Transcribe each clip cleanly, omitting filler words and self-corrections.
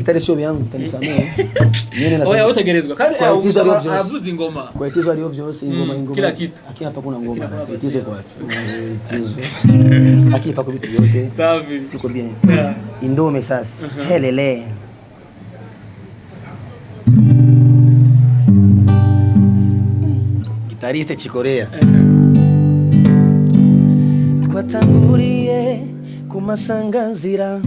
Gitari sio yangu, utanisamehe. Mimi na Oya, sasa utegerezwa kandi Kwa itizo ariyo byose. avuza ingoma. Kwa itizo ariyo byose, ingoma ingoma. Kila kitu. Lakini hapa kuna ngoma rasta, itizo kwa wapi? Itizo. Lakini pako vitu vyote. Safi. Tuko bien. Yeah. Indome sasa. Helele. Gitariste Chikorea. Twatanguriye ku masanganzira,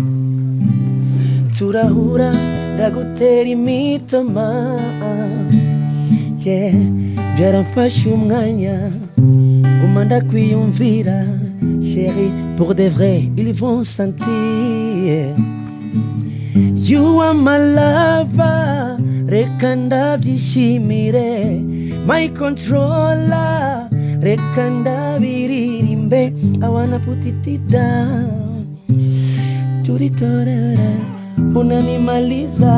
turahura, ndagutera imitoma, yeah. Byaramfashe umwanya nguma ndakwiyumvira, chéri, pour de vrai ils vont sentir. You are my lover, reka ndabyishimire, my controller, reka ndabiririmbe. I wanna put it down, turitorera, unanimaliza.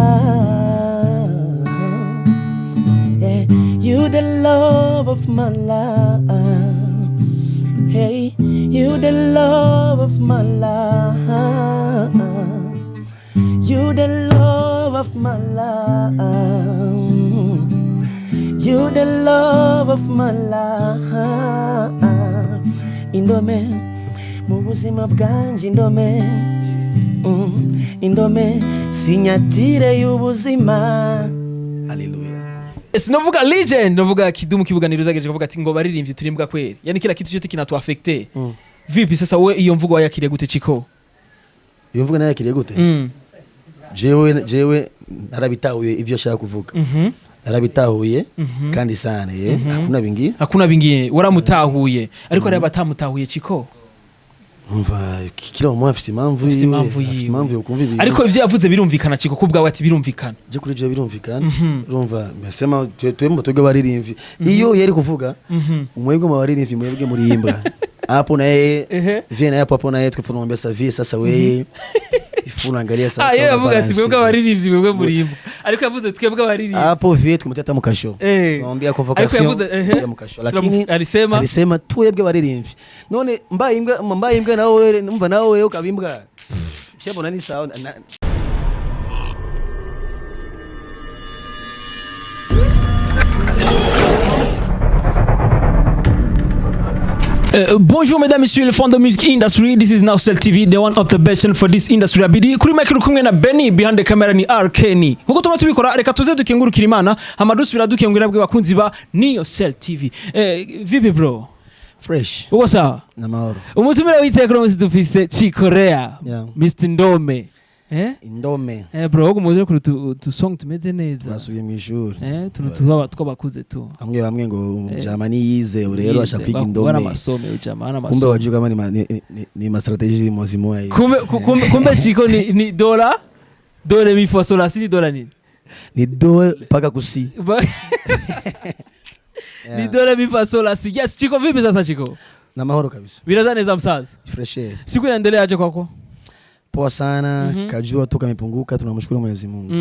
Yeah, you the love of my life. Hey, you the love of my life. You the love of my life. You the love of my life. Indome mu buzima bwanje, indome, indome sinyatire y'ubuzima. Hallelujah. Sinovuga legend, novuga Kidumu kibuganiro zageje kuvuga ati ngo baririmbyi turimbwa kweli. Yani kila kitu chote kinatuaffecte. Vipi sasa we, iyo mvugo wayakiriye gute, Chiko? Iyo mvugo nayakiriye gute? Jewe narabitahuye ibyo ashaka kuvuga. Narabitahuye kandi sana, ye, hakuna bingine. Hakuna bingine, waramutahuye, ariko hari abatamutahuye, Chiko. Umva, kila umuntu afise impamvu Afise yiwe, impamvu afise yiwe. impamvu yo kumva ibintu. Ariko ivyo yavuze birumvikana, Chiko, kubwawe ati birumvikana? Je, kuri je birumvikana. Urumva mbasema twemba twebwe abaririmbyi, iyo yari kuvuga mwebwe mu baririmbyi, mwebwe murimbwa hapo na yeye vie na hapo hapo na yeye tukamwambia sasa vie sasa wewe ifu unaangalia sasa Ah, yeye avuga ati balance mwebwe sasa. abaririmbyi, mwebwe murimbwa, ariko yavuze twebwe abaririmbyi. Hapo vie tukumtia hata mukasho, tunamwambia Ariko convocation yavuze ya mukasho, lakini alisema alisema twebwe abaririmbyi. None mbaye imbwa, mbaye imbwa nawe wewe, umva nawe wewe ukaba imbwa, chebona ni sawa Bonjour mesdames, messieurs, les fans de music industry. This is Nowcell TV, the one of the best channel for this industry. Abidi kuri mic uri kumwe na Benny, behind the camera ni RK ni. Nkuko tuma tubikora, reka tuze dukengurukira Imana, hama dusubira dukengurira bwe bakunzi ba Niyocell TV. Vipi bro? Fresh. Uko sawa? Na mahoro. Umutumira witeka uno munsi dufise Chikorea. Yeah. Mr Ndome. Eh? Indome. Bro, wowe umuze kuri tu song tumeze neza. Basubiye mu ishuri. Tuntu tuba twabakuze tu. Bamwe bamwe ngo jama niyize ubu rero ashaka kwiga indome. Baramasome ujama, Kumbe aramasome. wajua kama ni ma strategy zimo hivi. Kumbe Chiko ni dola do re mi fa sol la si, ni dola nini? Ni do paka kusi. Ni do re mi fa sol la si. Yes, Chiko, vipi sasa, Chiko? Na mahoro kabisa. Biraza neza msaza? Fresh air. Siku inaendelea aje kwako? Poa sana. Kajua tu kamepunguka, tunamshukuru Mwenyezi Mungu.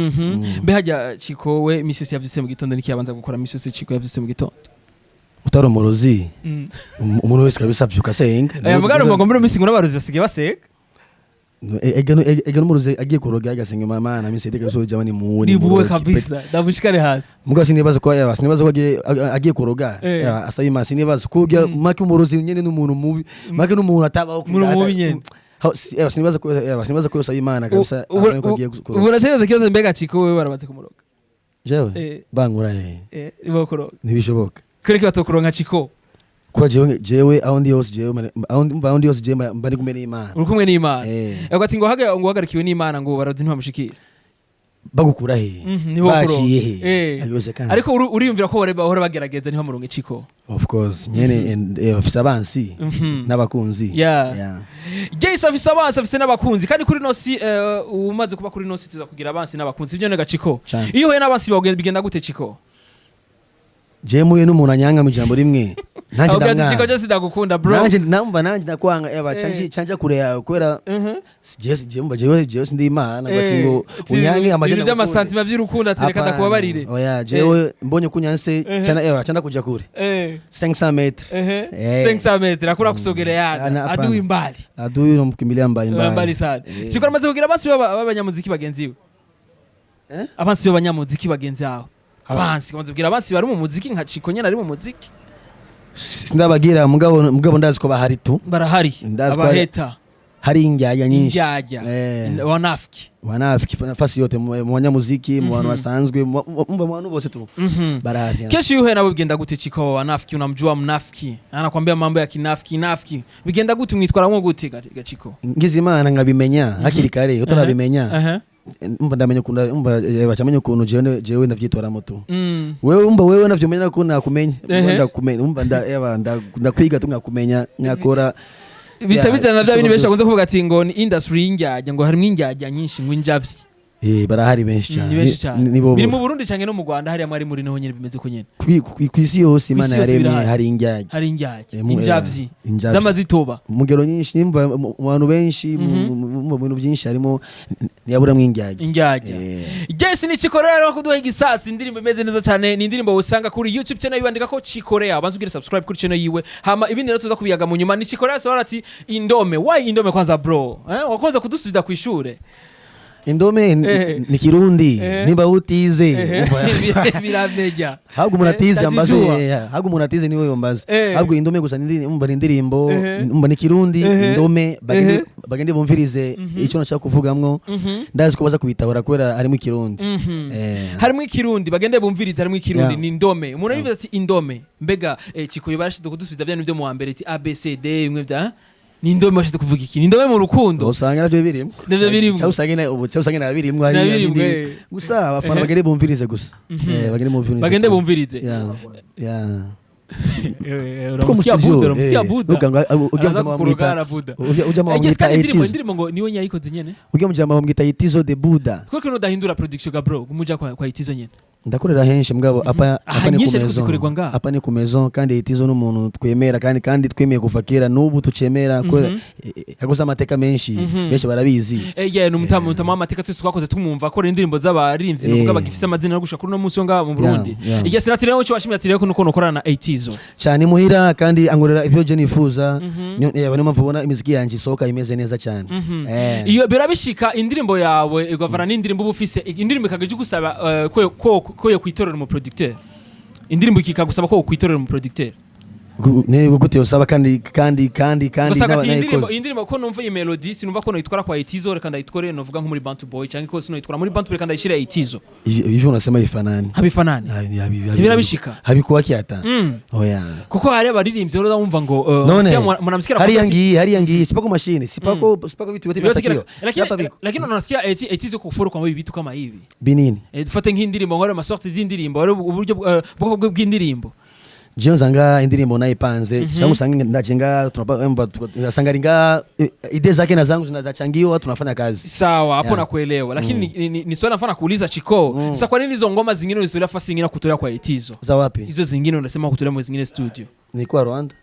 Mbe hajya Chiko we, misi yose yavyise mu gitondo nikiyabanza gukora misi yose Chiko yavyise mu gitondo? Utari umurozi, umuntu wese kabisa abyuka asenga. Aya mugabo ngo muri misi ngo n'abarozi basigaye basega. Ega n'umurozi agiye kuroga agasenga mama na misi kabisa jamani muone. Ni buwe kabisa. Ndamushikare hasi. Mugabo sinibaza ko yaba sinibaza ko agiye kuroga asaba Imana, sinibaza ko make umurozi nyene n'umuntu mubi, make n'umuntu atabaho. Umuntu mubi nyene. Sinibaza ko yosaba Imana kabisa abone ko agiye kuroga. Ubu nacereza kibazo, mbega Chiko wewe barabatse kumuroga? Jewe bangura Nibo kuroga. Ntibishoboka. Kureka batokuronka, Chiko. Kuba jewe aho ndi hose, jewe aho ndi hose jewe mba ndi kumwe n'Imana. Uri kumwe n'Imana. Eh. Avuga ati ngo ngo uhagarikiwe n'Imana ngo barozi ntibamushikire. Bagukura he? Nibo Baciye kuronka. he? Abiwezekana. Ariko uriyumvira ko bahora bagerageza ntibamuronke, Chiko? Of course nyene and, bafise abansi n'abakunzi. Yeah. Yeah. Jace afise abansi, afise n'abakunzi, kandi kuri nosi umaze kuba kuri nosi tuza kugira abansi n'abakunzi, ibyo nega, Chiko? Cane. Iyo uhuye n'abansi bawe bigenda gute, Chiko? Jewe muye n'umuntu anyanga mu ijambo rimwe, nanje Avuga ati Chiko ndamwanga. je sindagukunda bro. Nanje namva nanje ndakwanga eba canje canja kure yawe kubera jewe mba jewe sindi Imana ngo ati ngo unyange amajana. Ibintu by'amasantima by'urukundo ati reka ndakubabarire. Oya, jewe mbonye kunyanse cana eba canda kuja kure 500 metres. 500 metres akura kusogelea. Hapana. Adui mbali. Adui unamkimbilia mbali mbali. Mbali sana. Chiko amaze kugira abansi b'abanyamuziki bagenzi we? Eh? Abansi b'abanyamuziki bagenzi bawe, abansi kwanza, ubwira abansi bari mu muziki nka Chiko nyene ari mu muziki. Sindabagira, mugabo ndazi ko bahari tu. Barahari. Ndazi ko Abaheta. Hari indyarya nyinshi. Indyarya. Eh. Wanafiki. Wanafiki nafasi yote, mu banyamuziki, mu bantu basanzwe, mu bantu bose tu, barahari. Kesho yuhe nabo bigenda gute, Chiko? Wanafiki, unamjua mnafiki anakwambia mambo ya kinafiki nafiki, bigenda gute? Mwitwaramwo gute ga Chiko? Ngize Imana nkabimenya hakiri kare, utarabimenya, umva ndamenya ukuntu, umva bacamenya ukuntu jewe ndavyitwaramo tu. Wewe, umva, wewe navyomenya ko nakumenya. Ndakumenya, umva, ndakwiga tu, nkakumenya, nkakora. Bica Ya, bijana na bya bindi benshi bishoboka. bakunze kuvuga ati ngo ni industry y'indyarya, ngo harimo indyarya nyinshi, ngo injavyi. Barahari benshi cyane. Ni benshi cyane. Ni bo. Biri mu Burundi canke no mu Rwanda hariya mwari muri niho nyene bimeze ko nyene? Kw'isi yose Imana Kw'isi yose yaremye birahari. hari indyarya. Hari indyarya. Eh, Injavyi. injavyi. Z'amazitoba. Mu ngero nyinshi, nimba mu bantu benshi, mu bintu byinshi harimo, ntiyaburamwo indyarya. Indyarya. Yes, ni Chikorea rero kuduha igisasi, indirimbo imeze neza cyane. Ni indirimbo usanga kuri YouTube channel yandika ko Chikorea, banza ugire subscribe kuri channel yiwe, hama ibindi rero tuza kubiyaga mu nyuma. Ni Chikorea sora ati indome, why indome kwanza bro? Wakoze kudusubiza ku ishure. Indome ni Kirundi. Nimba utize, Biramenya. Ahubwo umuntu atize ambaze. Tajijua. Ahubwo umuntu atize niwe yombaze. Ahubwo indome gusa umva ni indirimbo, umva ni Kirundi. Indome, bagende bumvirize icyo nashaka kuvugamwo. Ndazi ko baza kubitabara kubera harimo Ikirundi. Harimo Ikirundi, bagende bumvirize, harimo Ikirundi. Yeah. Ni indome. Umuntu yivuze ati indome, mbega Chikoyo barashize kudusubiza bya byo mu wa mbere ati a b c d, bimwe bya ni indome, bashize kuvuga iki? Ni indome mu rukundo. Usanga navyo birimo. Navyo birimo. Cyangwa usange cyangwa usange na birimwo hari Na birimwo, ibindi. Gusa abafana bagende bumvirize gusa. Bagende bumvirize. Bagende tu. bumvirize. Yeah. Uramusikia Buda, uramusikia Buda. Ujya Araza mujama kukuroga, bamwita aravuda. ujya Yes, bamwita kandi indirimbo Etizo. Indirimbo ngo niwe nyayikoze nyene. Ujya mujama bamwita Etizo de Buda. Kuko kino udahindura production ga bro, umuja kwa Etizo nyene. Ndakorera henshi, mugabo apa Aha apa ni ku nyinshi ariko maison. zikorerwa ngaha. Apa ni ku maison, kandi Etizo n'umuntu twemera, kandi twemeye kuva kera, n'ubu tucemera ko yakoze amateka menshi, benshi barabizi. Yeah, ni umutamu w'amateka, twese twakoze tumwumva akora indirimbo z'abaririmbyi, nukuvuga bagifise amazina no gushika kuri uno munsi wo ngaha mu Burundi. Yes, ati rero icyo washimye ati rero ko nuko nukorana na Etizo. Cyane muhira, kandi ankorera ibyo je nifuza. Niyo mpamvu ubona imiziki yanjye isohoka imeze neza cyane. Iyo birabishika indirimbo yawe igavana n'indirimbo uba ufise, indirimbo ikagaje gusaba ko yo kwitorera mu producteur, indirimbo ikikagusaba ko kwitorera mu producteur? Ne gute usaba kandi Gusa ati iyi ndirimbo, nayikoze. iyi ndirimbo ko numva iyi melody, sinumva ko noyitwara kwa Etizo, reka ndayitware novuga nko muri Bantu Boy, cyangwa ko sinoyitwara muri Bantu Boy, reka ndayishire Etizo. Ivyo unasema ifanani. Habifanani. Ntibirabishika. Habikuwaki hata. Oya. Kuko hari abaririmbyi rero wumva ngo None mnamsikia hariya anakuambia ngiyi, hariya ngiyi sipako mashini, sipako vitu vyote Vyote vinatakiwa. lakini Hapa biko lakini unasikia eti Etizo kufuru kwa vitu kama hivi. Binini. Dufate nk'indirimbo ngo ari amasorti z'indirimbo, ari uburyo bwoko bw'indirimbo. Jewe nsanga indirimbo nayipanze, cyangwa usanga ndajenga, tunapa tunasanga ringa idée zake na zangu zinazachangiwa, tunafanya kazi. Sawa, hapo nakuelewa, lakini ni swali nafaa kuuliza Chiko. Sasa kwa nini hizo ngoma zingine unazitolea fasi nyingine kutolea kwa Etizo? Za wapi? Hizo zingine unasema kutolea mwe zingine studio. Nilikuwa Rwanda.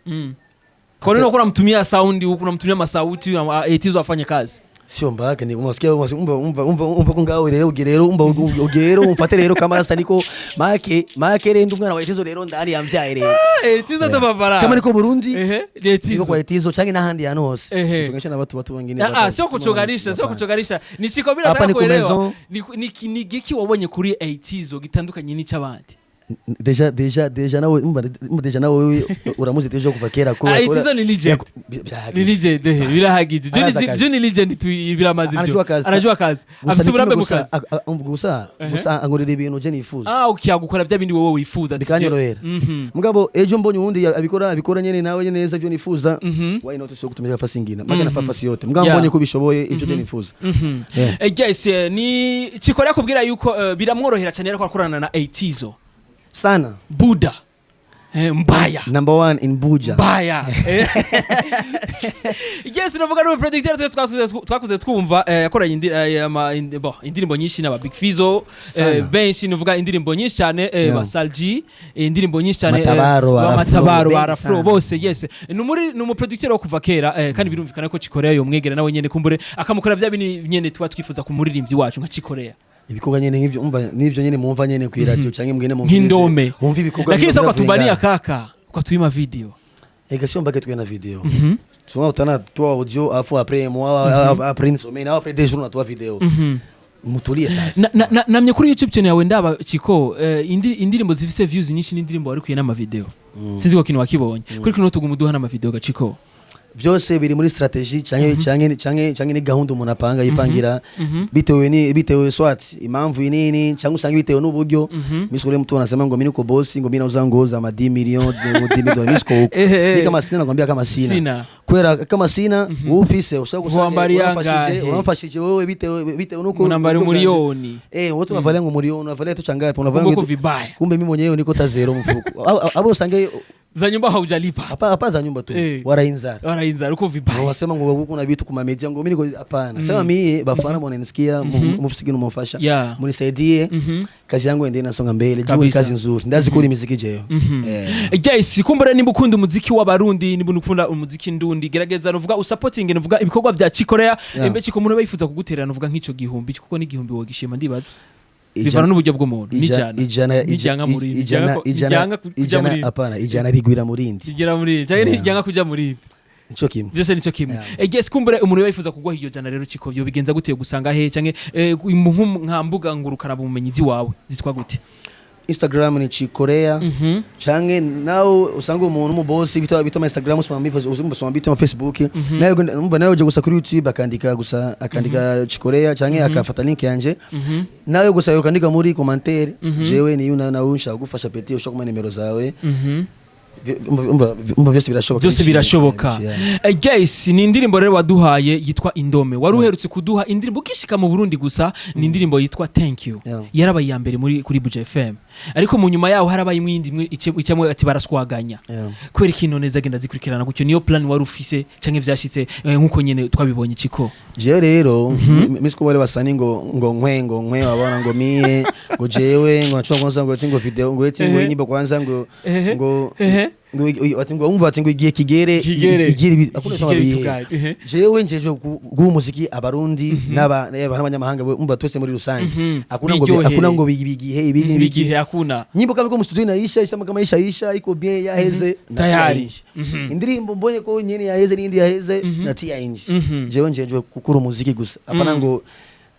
Kwa nini unakuwa unamtumia sound huku, unamtumia masauti na Etizo afanye kazi? Sio mbaka ni unasikia, umva umva umva umva ko ngaho rero uge rero, umva uge rero, umfate rero kama sasa niko make make rero umwana wa Etizo rero ndani yamvyaye rero. Etizo ndo babara. Kama niko Burundi, Ehe, Etizo. niko kwa Etizo canke n'ahandi hantu hose. Sichonganisha na watu wengine. Sio kuchonganisha, sio kuchonganisha. Ni Chiko bila Hapa nataka ni ku kuelewa. maison. Ni giki wabonye kuri Etizo gitandukanye n'icy'abandi? Déjà nawe umva, déjà nawe uramuzi déjà kuva kera ko Ah, Etizo ni legend. Ni legend, birahagije. Arazi akazi. Juni legend tu, biramaze ibyo. Anajua kazi. Anajua kazi. Gusa Afise ni uburambe kimwe mu gusa, kazi. gusa ankorera ibintu je nifuza. Ah, ukiyagukora bya bindi wowe wifuza ati Bikanyorohera. Mugabo ejo mbonye uwundi abikora nyene nawe nyene neza ibyo nifuza, why not so kutumia fasi ingine make nafa fasi yote, mugabo mbonye ko bishoboye ibyo je nifuza. Yeah. Guys, ni Chikora yakubwira yuko biramworohera cyane ariko akorana na Etizo. Sana. Buda. Mbaya. Number one in Buja. Mbaya. Yes, navuga n'ubu producteur twese twakuze twumva, yakoranye bon, indirimbo nyinshi n'aba Big Fizzo, Sana. benshi, nuvuga indirimbo nyinshi cyane, ba Salji, indirimbo nyinshi cyane, Matabaro, ba Arafro, Matabaro, benshi Arafro sana. bose. Yes, ni umu producteur wo kuva kera, kandi birumvikana ko Chikorea yomwegera nawe nyene kumbure akamukora vya bini nyene tuba twifuza ku muririmbyi wacu nka Chikorea. Ibikorwa nyene nk'ivyo, umva, n'ivyo nyene mwumva nyene ku radio canke mwene mu Nk'indome. wumva ibikorwa. Lakini sasa biva ukatubania ngaha. kaka, ukatwima video. Ega sio mpaka tuwe na video. Souvent utana toa audio, afu après moi, après une semaine, après 2 jours natoa video. Mutulie sasa. Namye kuri YouTube channel yawe ndaba Chiko, indirimbo zifise views nyinshi n'indirimbo warikuye n'amavideo. Sinzi ko kintu wakibonye kuri kino, tuguma uduha n'amavideo gaciko. Byose biri muri strategy canke ni gahunda umuntu apanga, yipangira bitewe soit impamvu inini cyangwa usanga bitewe n'uburyo. Mimi sikule mtu anasema ngo mimi niko boss, ngo mimi nauza nguo za ma 10 millions, ngo 10 millions. Mimi siko huko. Mimi kama sina, nakwambia kama sina. Sina. Kwera kama sina, ufise ushaka gusanga Wambariye uramfashije angahe? Uramfashije wewe bitewe nuko Unambari uburyo bwanje. Milioni. Wote unavalia ngo milioni, unavalia tu changapi, unavalia Kumbe uko ngo vibaya. Kumbe mimi mwenyewe niko ta zero mfuko. Abo usange Za nyumba haujalipa. Hapa hapa za nyumba tu wara inzara. Wala inzara, uko vibaya. Wasema ngo huku na vitu kuma media, ngo mimi niko, hapana. Sema mimi bafana mwananisikia, mufisiki mumfasha. Munisaidie. Kazi yangu endelee nasonga mbele. Juu ni kazi nzuri. Ndazi kuri muziki jeyo. Guys, kumbure nimba ukunda umuziki w'Abarundi, nimba ukunda umuziki ndundi, gerageza nuvuga usupporting, nuvuga ibikorwa vya Chikorea. Embe Chiko, umuntu yifuza kuguterera nuvuga nk'ico gihumbi, kuko ni igihumbi wogishima ndibaza. Bivana n'uburyo bw'umuntu, n'ijana. Ijana. Nijanga muri Ijana, ijana, kuja ijana. muri Hapana, ijana rigwira murindi. Igera muri cyangwa nijanga kuja muri Nico kimwe. Byose nico kimwe. Yes, kumbure umuntu yifuza kuguha iryo jana rero Chiko, byo bigenza gute, gusanga he, canke nka mbuga ngurukana bumenyi ziwawe zitwa gute? Instagram ni Chikorea. Canke nawe usanga umuntu umubosi bita ma Instagram, usoma mbipo, usoma bita ma Facebook. Nawe umva, nawe uje gusa kuri YouTube akandika gusa, akandika Chikorea canke akafata link yanje. Nawe gusa ukandika muri commentaire, jewe ni yuna nawe ushaka gufasha petit, ushaka kuma nimero zawe. Umva, byose birashoboka. Byose birashoboka. Yeah. Guys, ni indirimbo rero waduhaye yitwa Indome. Wari uherutse kuduha indirimbo ugishika mu Burundi gusa, ni indirimbo yitwa Thank You. Yarabaye iya mbere muri kuri Buja FM, ariko mu nyuma yaho harabaye imwe yindi imwe icamwe ati baraswaganya. Kubera ikintu neza agenda zikurikirana gutyo, niyo plan wari ufise canke vyashitse nkuko nyene twabibonye, Chiko? Jewe rero mimi siko wale wasanii ngo nkwe, ngo nkwe, wabona ngo mie ngo jewe ngo nachua kwanza ngo ati ngo video, ngo eti ngo nyimbo kwanza ngo ngo ngo ati ngo umva ati ngo igihe kigere. Kigere. Igere akunda Kigere bihe. Tugare. Jewe njeje guha umuziki Abarundi n'abanyamahanga, umva, twese muri rusange. Hakuna ngo Biryohere. hakuna ngo bigihe ibi ni Bigihe hakuna. Nyimbo kama iko mu studio inaisha, isha kama isha isha iko bien, yaheze, natia Tayari. inje. Indirimbo mbonye ko nyene yaheze n'indi yaheze, natia inje. Jewe njeje gukora umuziki gusa, hapana ngo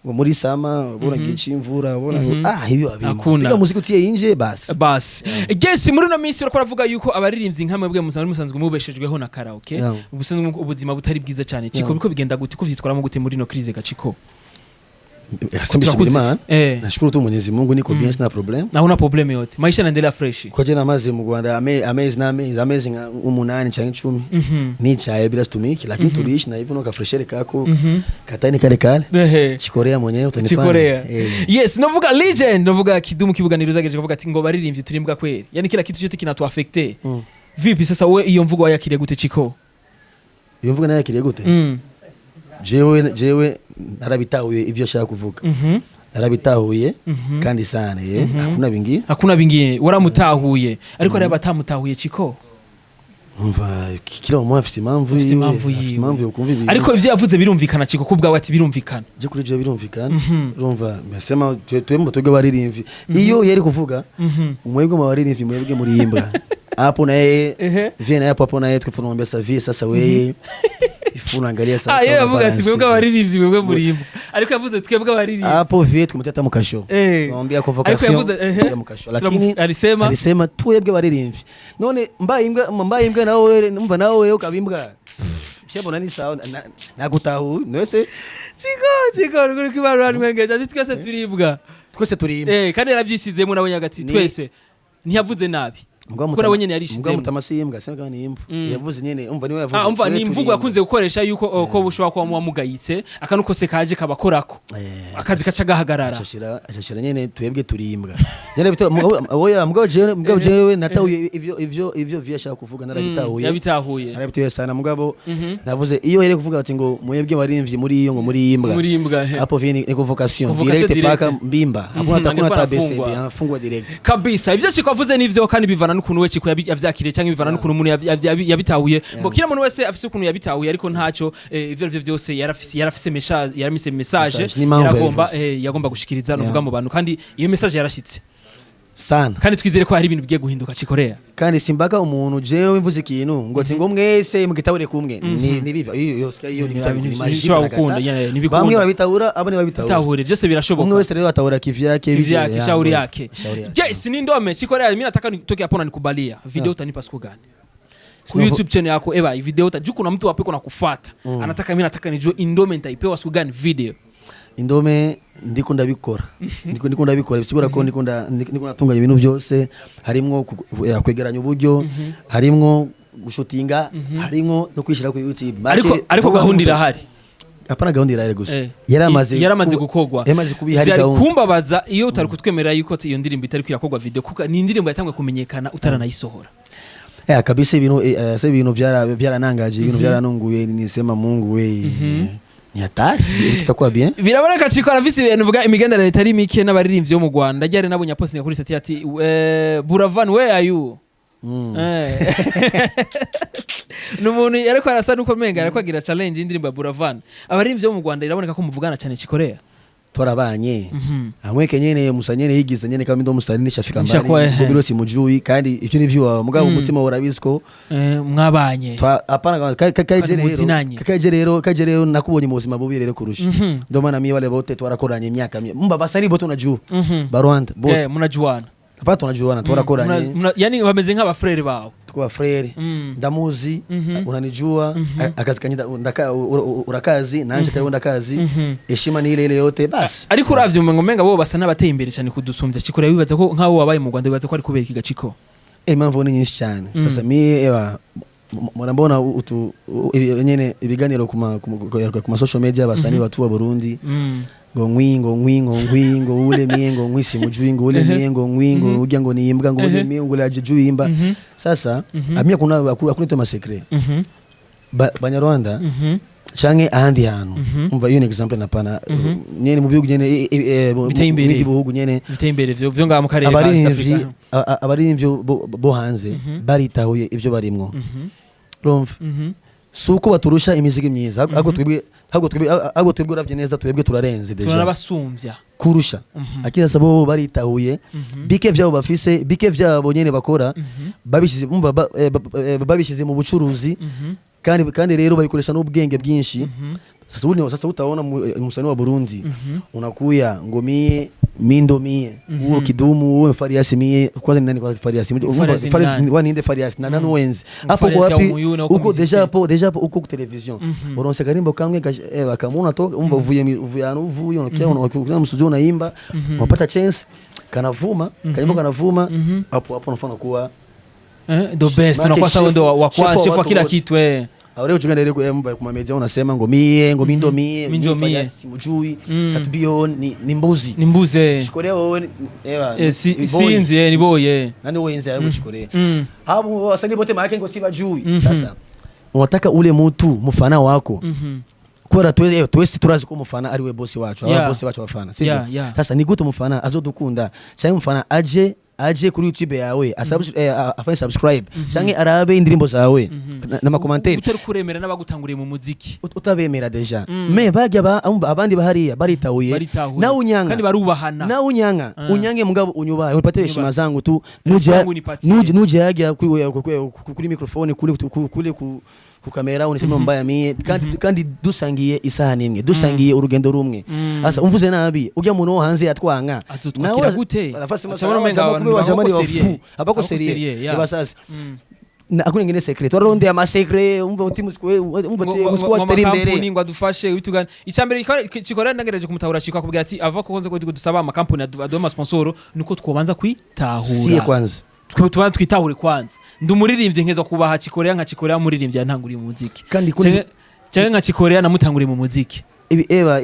muri sama ubona gici imvura, ubona ngo ibyo abimo. Hakuna. Piga muziki utie inje basi. Basi yes, muri uno minsi uriko uravuga yuko abaririmbyi nka mwebwe musanzwe mubeshejweho na karaoke, ubusanzwe ubuzima butari bwiza cyane, Chiko. Biko bigenda gute, ko vyitwaramo gute muri no crise gaciko? Sema Imana. Nashukuru tu Mwenyezi Mungu, niko bien, sina problem. Na huna problem yote, maisha yanaendelea fresh. Kwa je namaze mu Rwanda amezi n'amezi, amezi nka 8 canke 10 nicaye bila situmiki, lakini tuliishi na hivyo kafreshere kako katani kale kale. Chikorea mwenyewe utanifanya. Chikorea. Eh. Yes, novuga legend, novuga Kidumu kibuganiro zagejeje kuvuga ati ngo baririmbyi turimbwa kweli, yani kila kitu chote kinatuaffecte. Vipi sasa we, iyo mvugo wayakiriye gute, Chiko? Iyo mvugo nayo yakiriye gute? Jewe narabitahuye ibyo ashaka kuvuga. Narabitahuye kandi sana, hakuna bingine. Hakuna bingine, waramutahuye, ariko hari abatamutahuye, Chiko. Umva, kila umuntu afite impamvu Afise yiwe, impamvu afite yiwe. impamvu yo kumva ibintu. Ariko ivyo yavuze birumvikana, Chiko, kubwawe ati birumvikana? Je, kuri jewe birumvikana. Urumva, mesema twemba twebwe abaririmbyi, iyo yari kuvuga mwebwe mu baririmbyi, mwebwe muri imbwa, hapo na yeye vie na hapo hapo na yeye tukamwambia sasa vie sasa wewe ifu unaangalia sasa Ah, yeye avuga ati unabalance mwebwe sasa. abaririmbyi, mwebwe muri imbwa, ariko yavuze twebwe abaririmbyi. Hapo vie tukumtia hata mukasho. Tunamwambia Ariko convocation yavuze ya mukasho, lakini alisema alisema twebwe abaririmbyi, none mbaye imbwa, mbaye imbwa nawe, umva, nawe wewe ukabimbwa shebo nani sawa nagutahu nwese. Chiko, Chiko, ruguru kibarura ntwengeje ati twese turibwa. Twese turi imbwa. Kandi yarabyishizemo nawe nyagati twese, ntiyavuze nabi kuko nawe nyene Mbwa yarishizemo. Mutamasi imbwa sema kama ni imbwa yavuze nyene, umva, niwe yavuze Ah, umva twe ni turi imvugo imbwa. yakunze gukoresha yuko ko bushobora kuba muwamugayitse akantu kose kaje kabakorako, akazi kaca gahagarara. Ashashira nyene twebwe turi imbwa nyene bita oya. Mugabo jewe natahuye ivyo vyashaka kuvuga, narabitahuye. Yabitahuye. Narabitahuye sana, mugabo navuze iyo yere kuvuga ati ngo mwebwe barimvye muri iyo ngo muri imbwa, Muri imbwa, he. hapo vi ni convocation Convocation direct direct. paka mbimba, hakuna hakuna Angekuwa hata anafungwa. ABCD, anafungwa direct. Kabisa, ivyo Chiko avuze nivyo, kandi bivana n'ukuntu we Chiko yavyakiriye canke bivana n'ukuntu umuntu yabitahuye. Ngo kila muntu wese afise ukuntu yabitahuye, ariko ntaco, ivyo arivyo vyose yarafise message, yaramise message. Message, n'impamvu yaragomba yabivuze. yagomba gushikiriza nuvuga mu bantu, kandi iyo message yarashitse. Sana. Kandi twizere ko hari ibintu bigiye guhinduka, Chikorea. Kandi simbaka umuntu jewe mvuze ikintu ngo ati ngo mwese mugitabure kumwe, ni nibiva iyo iyo iyo ni Ni ni magie. ntibishobora gukunda, yeah, ntibikunda. Bamwe barabitahura, abandi babitahura. Tahure byose birashoboka. Umwe wese rero atahura kivyake. Kivyake, shauri yake. Shauri yake. Yes, ni ndome Chikorea, mimi nataka nitoke hapo na nikubalia video, utanipa siku gani ku Sinovo- YouTube channel yako? Eba video uta juu kuna mtu hapo nakufuata, anataka, mimi nataka nijue indome nitaipewa siku gani video. Indome ndiko ndabikora, ndiko ndabikora, bisigura ko ndiko natunganya ibintu byose, harimwo kwegeranya uburyo, harimwo gushutinga, harimwo no kwishyira ku YouTube. Ariko vuba gahunda irahari. Hapana, gahunda irahari gusa Yaramaze gukogwa. Yaramaze kuba ihari Byari gahunda. kumbabaza iyo utari kutwemerera yuko iyo ndirimbo itari kwirakogwa video, kuko ni indirimbo yatanguye kumenyekana utaranay'isohora. Kabisa ibintu se ibintu byaranangaje, ibintu byaranunguye, nisema Mungu we, ni hatari, ibintu tutakuwa bien. Biraboneka Chiko arafise ibintu vuga imigenderanire itari mike n'abaririmbyi bo mu Rwanda. Ryari nabonye apostinga kuri status ati "Buravan, where are you?" Ni umuntu ariko arasa nuko menga ariko agira challenge y'indirimbo ya Buravan. Abaririmbyi bo mu Rwanda iraboneka ko muvugana cyane, Chikorea. Twarabanye amweke nyene musa nyene yigize nyene kama ndo musani nishafika mbali. Nishakuwa, ehe. Ngo bilo simujui, kandi ivyo ni vyo mugabo umutima urabizi ko Mwabanye. Hapana, kaije Kandi rero muzinanye. kaije rero nakubonye mu buzima bubi rero kurusha, ndo maana mimi wale bote twarakoranye imyaka mba basani bote unajua ba Rwanda bote. Munajuana. Hapana, tunajuana, twarakoranye. Yani bameze nk'abafrere bawe. Tukaba frere. Ndamuzi, unanijua, akazi kanje urakazi, nanje kawe ndakazi, heshima ni ile ile yote basi. Ariko uravye mu menga bo basa n'abateye imbere cyane kudusumbya, Chikorea. Wibaza ko nk'abo wabaye mu Rwanda, wibaza ko ari kubera iki gaciko? Impamvu ni nyinshi cyane. Sasa mie ewa murambona utu nyene ibiganiro kuma social media, basani batu wa Burundi, ngo ngwi, ngo ngwi, ngo ngwi, ngo ule mie, ngo ngwi simujui, ngo ule mie, ngo ngwi, ngo urya, ngo niimbwa, ngo ule mie, ngo ule ajijui imba. Sasa amia kuna hakuna tema secret. Banyarwanda canke ahandi hantu, umva, iyo ni example napana nyene mu bihugu nyene Biteye imbere. mu bindi bihugu nyene. Biteye imbere vyo ngaha mu karere ka East Abarimvyi Africa. Abarimvyi bo hanze baritahuye ibyo barimwo, urumva, si uko baturusha imiziki myiza, ahubwo twebwe uravye neza twebwe turarenze déjà. Turanabasumbya. Kurusha. Akira sasa bo baritahuye bike vyabo bafise, bike vyabo nyene bakora, babishize umva babishize mu bucuruzi, kandi rero babikoresha n'ubwenge bwinshi. Sasa sasa utaona msanii wa Burundi unakuya ngo mie mindo mie uwo Kidumu, uwo Farias, mie kwanza ni nani kwa Farias? Farias ni Farias nani? Wa ninde Farias na nani wenzi hapo Farias kwa ya wapi? Umuyuni, uko Uko musicien. Déjà hapo uko ku television, uronse karimbo kamwe bakamuna to umva uvuye ahantu uvuye unakia unakuwa mstudio unaimba, unapata chance, kanavuma karimbo, kanavuma hapo hapo unafanya kuwa The best. Make Unakuwa sawa ndo wa chef wa kwanza, chef wa watu kila wote. kitu. Aure uchunga ndere kwa media unasema ngo mie, ngo mindo mie. Mindo mie. Farias simujui, Satbion ni mbuzi. Ni mbuzi. Chikorea wowe ewa Si, ni boy. sinzi ni boy. Nani wenzi ayo Chikorea? Hapo wasanii bote maana ngo sibajui. Sasa unataka ule mtu mfana wako, kubera twese turazi ko umufana ari we bosi wacu, aba bosi wacu abafana, sibyo? Yeah. Sasa ni gute umufana azodukunda cyangwa umufana aje kuri YouTube yawe afanye subscribe cyangwa arabe indirimbo zawe n'amakomantere Utari kuremera n'abagutanguriye mu muziki? Utabemera déjà, mais bajya abandi bahariya baritahuye. Baritahuye. Nawe unyanga. Kandi barubahana. Nawe unyanga, unyange mugabo unyubahe, unipatie heshima zangu tu. Heshima yangu nipatie. Nuje hajya kuri microphone, kule ku kamera, unisema mbaya mie, kandi dusangiye isahani imwe, dusangiye urugendo rumwe. Asa umvuze nabi ujya muntu wo hanze yatwanga. Azotwakira gute? Acabona umenga abantu jamani ntibabako wafu sérieux. abako Abako sérieux. sérieux, yeah. Eba sasa na hakuna ingine secret, twarondeye ama secret, umva uti musikwe, umva uti musikwe atari imbere. Ngo adufashe bitugana. Icyambere Chikora nagerageje kumutahura, Chiko akubwira ati ava ko ko dusaba amakampani aduha amasponsoro nuko twobanza kwitahura. Sie kwanza. Twe tubanza twitahure kwanza. Ndi umuririmbyi nkeza kubaha Chikorea nka Chikorea muririmbyi yantanguriye mu muziki. Kandi Canke nka Chikorea namutanguriye mu muziki. Ibi eba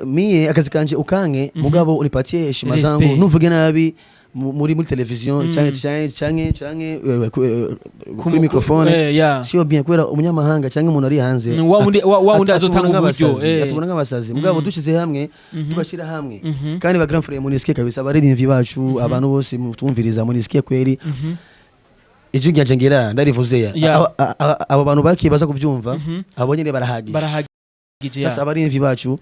mie akazi kanje ukange, mugabo unipatie heshima Respect. zangu, nuvuge nabi muri television canke kuri microphone, sio bien, kubera umunyamahanga canke umuntu ari hanze Wa wundi azotanga atubona uburyo, nk'abasazi, atubona nk'abasazi. Mugabo dushize hamwe, tugashyira hamwe, kandi ba grand frère munisikie kabisa, abaririmbyi bacu, abantu bose mutumviriza, munisikie kweri, ijwi ryanje ngira ndarivuze ya abo bantu bakibaza kubyumva, abo nyene barahagije. Barahagije, Sasa abarimvyi bacu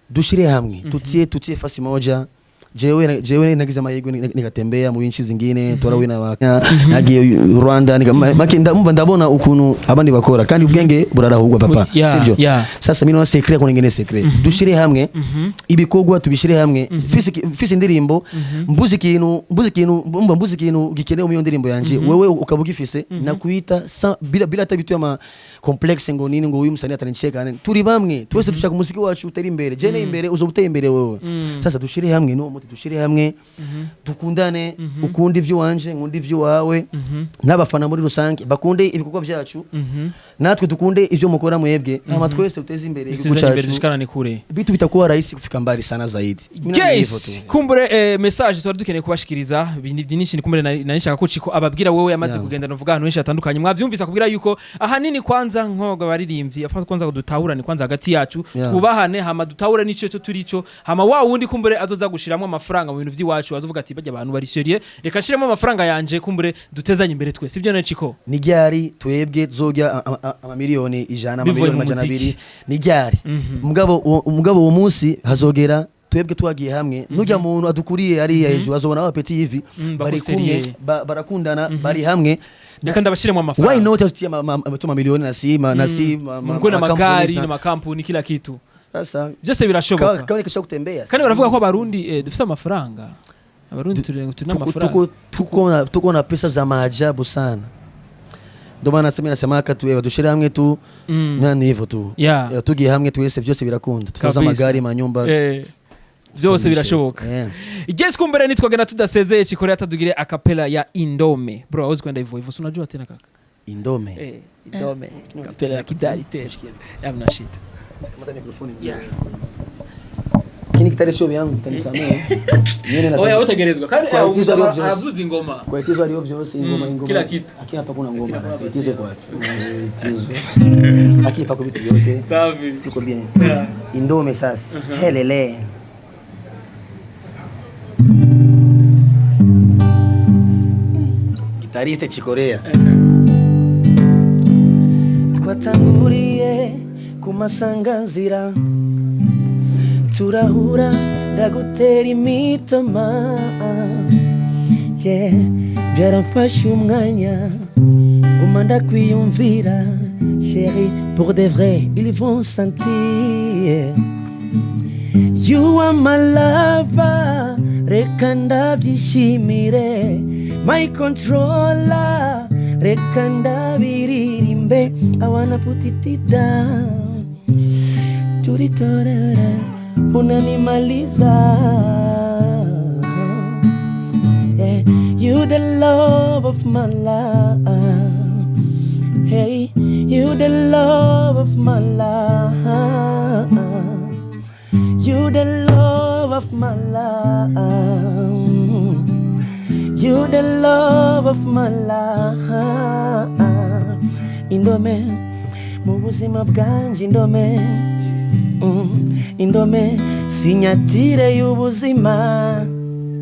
dushire hamwe, tutie fasi moja. Jewe nagize amahirwe nikatembea mu nchi zingine, turawina nagiye Rwanda, make ndumva ndabona ukuntu abandi bakora, kandi ubwenge burarahugwa, papa. Sibyo? Yeah. Sasa mimi naona secret, kuna ingene secret, dushire hamwe ibikorwa, tubishire hamwe. Fise indirimbo, mbuze ikintu, mba mbuze ikintu gikenewe mu iyo ndirimbo yanje, wewe ukaba ugifise, nakuita bila hata vitu ama complexe ngo nini, ngo uyu msanii atanicheka. Turi bamwe twese, dushaka umuziki wacu utera imbere. Je, imbere uzoba uteye imbere wewe. Sasa dushire hamwe no muti, dushire hamwe, dukundane, ukunde ivyo wanje, nkunde ivyo wawe, n'abafana muri rusange bakunde ibikorwa byacu, natwe dukunde ivyo mukora mwebwe, hama twese duteze imbere igihugu Dutezanye imbere, cyacu. dushikanane kure. Vitu bitakuwa rahisi kufika mbali sana zaidi. Mimi naona hivyo Yes, tu. kumbure message twari dukeneye kubashikiriza ibintu byinshi, ni kumbure nari nshaka ko Chiko ababwira wewe yamaze kugenda, novuga ahantu henshi hatandukanye. Mwavyumvise, akubwira yuko ahanini kwanza nk'abagabo baririmbyi afa kwanza dutahurane kwanza hagati yacu, twubahane, hama dutahure n'ico cyo turico, hama wa wundi kumbure azoza gushiramwo amafaranga mu bintu vy'iwacu azovuga ati: "Bajya abantu bari sérieux, reka nshiremo amafaranga yanje, kumbure dutezanye imbere twe." Sivyo none, Chiko? Ni ryari twebwe tuzojya amamiliyoni 100, Bivuye amamiliyoni mu 200? muziki. Ni ryari? Mugabo uwo munsi hazogera twebwe twagiye hamwe, nujya muntu adukuriye hariya hejuru azobona aba petit hivi bari Bako kumwe, sérieux. barakundana, bari hamwe. Reka ndabashiremo Why amafaranga. not tutie mamiliyoni na si Mkuwe na makampuni magari n'amakampuni, kila kitu. Sasa Byose birashoboka. kama nikisha kutembea. Kandi baravuga ko Abarundi dufite amafaranga, Abarundi turi n'amafaranga. Tuko na pesa za maajabu sana, ndio maana nasema nasemaka tu dushire hamwe tu. Nani hivyo tu. Tugiye hamwe twese, byose birakunda, tutoza Kabisa. amagari, manyumba. Byose birashoboka. Yes, kumbere nitwagenda tudasezeye Chikorea atadugire acapella ya Indome. Bro, hawezi kwenda hivyo hivyo, si unajua tena kaka. Indome. Indome acapella ya kidari tena, hamna shida. Kamata mikrofoni. Yeah. Lakini kitari sio yangu, utanisamehe. Niende na Oya, sasa. utegerezwa kandi. Kwa itizo alio byose. Avuza ingoma. Kwa itizo alio byose, ingoma, ingoma. Kila kitu. Lakini hapa kuna ngoma, rasta itizo kwa wapi? Itizo. Lakini pako vitu vyote. Safi. Tuko bien. Yeah. Indome sasa. Helele. Guitariste Chikorea. Twatanguriye ku masanganzira, turahura, ndagutera imitoma, yeah. Byaramfashe umwanya nguma ndakwiyumvira, chéri, pour de vrai, ils vont sentir. You are my lover, reka ndabyishimire, my controller, reka ndabiririmbe. I wanna put it down, turitorera, unanimaliza. Yeah, you the love of my life. Hey, you the love of my life. You the love of my life. You the love of my life. Indome, mu buzima bwanje indome. Indome, sinyatire y'ubuzima.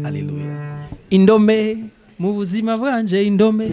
Hallelujah. Indome mu buzima bwanje indome.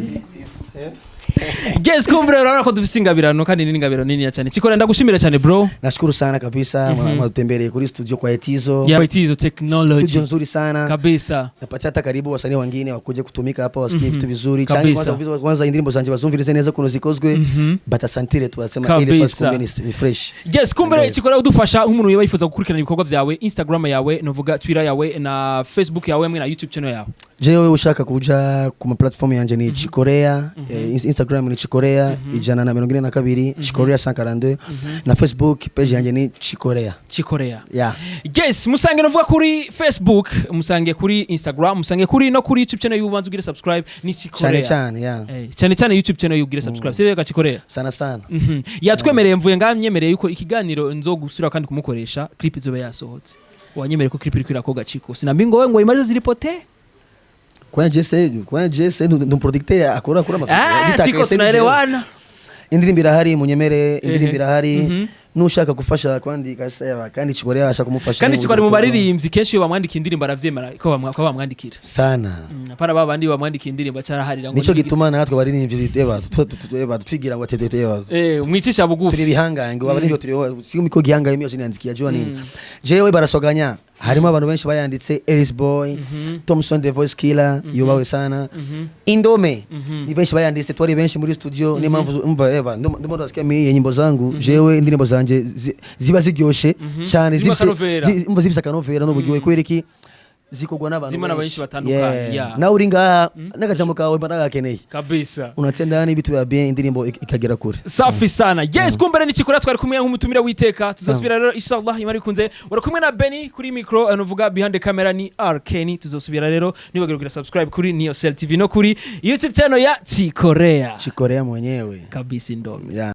Yes, kumbure urabona ko dufise ingabirano, kandi ni ingabirano nini cyane. Chikora, ndagushimira cyane, bro. Nashukuru sana kabisa, mwatembelee kuri studio kwa Etizo. Yeah, Etizo Technology. Studio nzuri sana. Kabisa. Napatia hata karibu wasanii wengine wakuje kutumika hapa, wasikie vitu vizuri. Kabisa. Changi kwanza indirimbo zanje bazumvirize neza kuno zikozwe, batasantire tu wasema ile Kabisa. fast, kumbe ni fresh. Yes, kumbure Ndio. Chikora, udufasha nk'umuntu yoba yifuza gukurikirana ibikorwa vyawe, Instagram yawe, novuga Twitter yawe na Facebook yawe hamwe na YouTube channel yawe. Jewe ushaka kuja ku ma platform yanje ni Chikorea, Instagram ni Chikorea 142, Chikorea 142, na Facebook page yanje ni Chikorea. Chikorea. Yeah. Yes, musange novuga kuri Facebook, musange kuri Instagram, musange kuri no kuri YouTube channel y'ubanza ugire subscribe ni Chikorea. Cyane cyane, yeah. Cyane cyane YouTube channel y'ugire subscribe, sivyo ga Chikorea? Sana sana. Yatwemereye, mvuye ngamyemereye yuko ikiganiro nzogusubira kandi kumukoresha clip izobe yasohotse. Wanyemereye ko clip iri kwirakoga, Chiko. Sinambi ngo ngo imaze ziripote. Kwa Jesse ndo producteur akora amafaranga. Ah, Chiko, tunaelewana. Indirimbo irahari, munyemere, indirimbo irahari. Nushaka gufasha kwandika seba, kandi Chikorea ashaka kumufasha. Kandi Chiko ari mu baririmbyi kenshi iyo bamwandika indirimbo aravyemera ko bamwandikira. Sana. Apana ba bandi bamwandika indirimbo acaraharira ngo Nico gituma natwe baririmbyi eba twigira ngo tete eba mwicisha turi bugufi. bihangange, abaririmbyi turi si miko gihangaye, mio siniandikia jua nini, jewe barasoganya. Harimo abantu benshi bayanditse, Ellis Boy, Thompson the Voice Killer, yubawe sana, Indome, ni benshi bayanditse, twari benshi muri studio. Niyo mpamvu umva eva ndimo ndasikia mimi nyimbo zangu, jewe indirimbo zanje ziba ziryoshe cyane. Zirimo Zifise akanovera. Umva, zifise akanovera n'uburyohe. Kubera iki? Zikorwa n'abantu Zirimo n'abantu benshi benshi batandukanye,. yeah. Nawe uri ngaha n'akajambo kawe mba nagakeneye. Kabisa. Unatia ndani vitu vya bien, indirimbo ikagera kure. Safi sana. Yes, kumbere n'ikikora twari kumwe nk'umutumira w'iteka. Tuzosubira rero inshallah Imana ikunze. Wari kumwe na Benny kuri micro, anuvuga behind the camera ni R Kenny. Tuzosubira rero, nibagire kugira subscribe kuri Neo Cell TV no kuri YouTube channel ya Chikorea. Chikorea mwenyewe. Kabisa, Indome. Yeah.